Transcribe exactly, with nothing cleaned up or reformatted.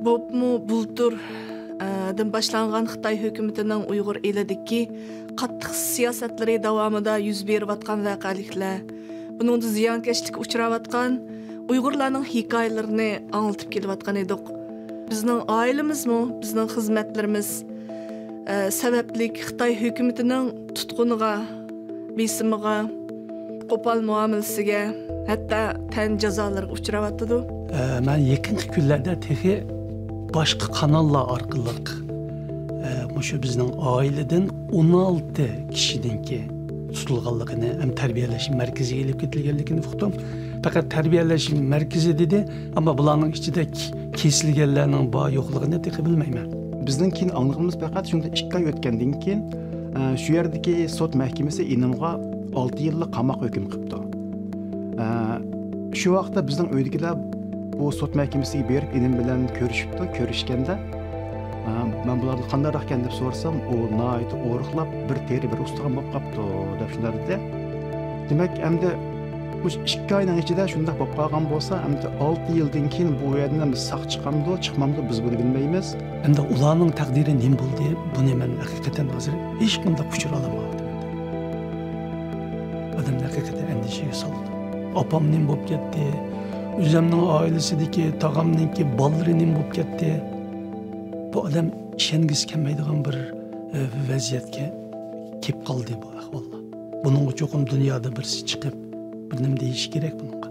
بولۇپمۇ بۇلتۇر، ئە، دىن باشلانغان خىتاي ھۆكۈمىتىنىڭ ئۇيغۇر ئېلىدىكى قاتتىق سىياسەتلىرى داۋامىدا يۈز بېرىۋاتقان ۋەقەلىكلەر، بۇنىڭدا زىيانكەشلىككە ئۇچراۋاتقان ئۇيغۇرلارنىڭ ھېكايىلىرىنى ئاڭلىتىپ كېلىۋاتقان ئىدۇق. بىزنىڭ ئائىلىمىزمۇ، بىزنىڭ خىزمەتلىرىمىز، ئە، سەۋەبلىك خىتاي ھۆكۈمىتىنىڭ تۇتقۇنىغا، بېسىمىغا، قوپال مۇئامىلىسىگە، ھەتتا تەن جازالىرىغا ئۇچراۋاتىدۇ. ئە، مەن يېقىنقى كۈنلەردە تېخى باشقا قاناللار ئارقىلىق، ئە، مۇشۇ بىزنىڭ ئائىلىدىن ئون ئالتە كىشىنىڭكى تۇتۇلغانلىقىنى ھەم تەربىيەلەش مەركىزىگە ئېلىپ كېتىلگەنلىكىنى ئۇقتۇم. پەقەت تەربىيەلەش مەركىزى دېدى، ئەمما بۇلارنىڭ ئىچىدە ك-، كېسىلگەنلەرنىڭ بار يوقلۇقىنى تېخى بىلمەيمەن. بىزنىڭ كېيىن ئاڭلىغىنىمىز پەقەت شۇنداق ئىككى ئاي ئۆتكەندىن كېيىن، ئە، شۇ يەردىكى سوت مەھكىمىسى ئىنىمغا ئالتە يىللىق قاماق ھۆكۈم قىپتۇ. ئە، شۇ ۋاقىتتا بىزنىڭ ئۆيدىكىلەر بۇ سوت مەھكىمىسىگە بېرىپ ئىنىم بىلەن كۆرۈشۈپتۇ. كۆرۈشكەندە، ئە، مەن بۇلارنى قانداقراقكەن دەپ سورىسام، ئۇ ناھايىتى ئورۇقلاپ، بىر تېرە بىر ئۇستىخان بولۇپ قاپتۇ دەپ شۇنداق دېدى. دېمەك، ئەمدى مۇشۇ ئىككى ئاينىڭ ئىچىدە شۇنداق بولۇپ قالغان بولسا، ئەمدى ئالتە يىلدىن كېيىن بۇ يەردىن ئەمدى ساق چىقامدۇ، چىقمامدۇ، بىز بۇنى بىلمەيمىز. ئەمدى ئۇلارنىڭ تەقدىرى نېمە بولدى؟ بۇنى مەن ھەقىقەتەن ھازىر ھېچقانداق ئۇچۇر ئالالمايۋاتىمەن. ئادەمنى ھەقىقەتەن ئەندىشىگە سالىدۇ. ئاپام نېمە بولۇپ كەتتى؟ ئۆزۈمنىڭ ئائىلىسىدىكى تاغامنىڭكى بالىلىرى نېمە بولۇپ كەتتى؟ بۇ ئادەم ئىشەنگۈسى كەلمەيدىغان بىر، ئە، ۋەزىيەتكە كېلىپ قالدى بۇ ئەھۋاللار. بۇنىڭغا چوقۇم دۇنيادا بىرسى چىقىپ، بىر نېمە دېيىشى كېرەك بۇنىڭغا.